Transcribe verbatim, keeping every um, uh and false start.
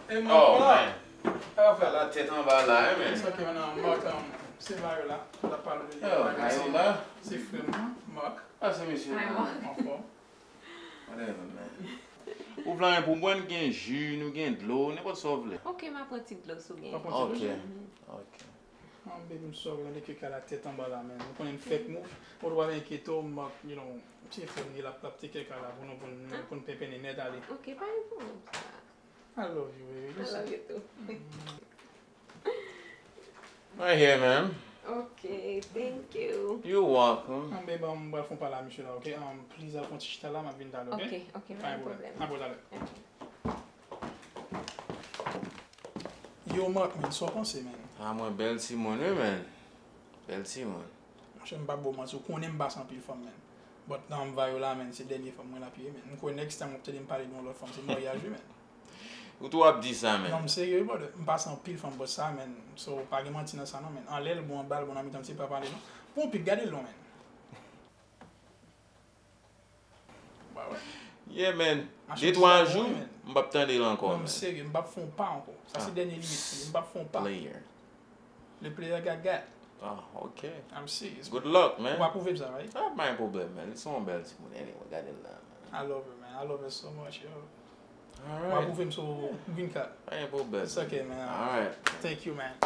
Hey, man, oh, man. Sa va fè? Ala tèt anba la, hein, man. It's okay, man. Mark, um, se Viola. L ap pale de bagay. Oh, Viola. Se frè m nan, Mark. Ah, se mesye la. Anfòm. Whatever, man. Ou vle anyen pou bwè, n gen ji, nou gen dlo, nenpòt sa w vle. Ok, m a pran ti dlo si w gen. Ok. Ok. An, baby, m sòry, gade ke ka la tèt anba la, man. Ou konnen m fèk move. Ou pa enkyete w, m ap, you know, telefòn li l ap, l ap teke ka la pou nou, pou nou, pou nou penpennen nèt ale. Ok, pa gen pwoblèm sa. I love you, baby. I love you too. Right here, man. Ok, thank you. You're welcome. An, baby, m pral fè yon pale a misye la, ok? Um, please, al fè yon ti chita la, m ap vin talè, ok? Ok, ok, pa gen pwoblèm. N ap wè talè. Yo, Mark, man, sa w panse, man? Ah, mwen bèl timoun, wi, man. Bèl timoun. Monchè, m p ap ba w manti, ou konnen m pase anpil fanm, man. But nan Viola, man, se dènye fanm mwen l ap ye, man. M kwè next time w ap tande m pale de yon lòt fanm, se maryaj, wi, man. Ou tou ap di sa, man. Non, m serye, wi, brother. M pase anpil fanm, but sa, man. So, pa gen manti nan sa, non, man. Anlè l bon, anba l bon, nan mitan l se pa pale, non. Pon pik, gade l non, man. Ba wè. Yeah, man. De twa jou, m p ap tande l ankò, man. Non, m serye, m p ap fè yon pa ankò. Sa se dènye limit, m p ap fè yon pa. Player. Le player got got. Ah, ok. I'm serious. Good luck, man. Ou apwouve m sa, right? Ah, pa gen pwoblèm, man. Li se yon bèl timoun. Anyway, gade l la, man. I love her, man. I love her so much, yo. Ou apwouve m sou green card. Pa gen pwoblèm. It's okay, man. Alright. Thank you, man.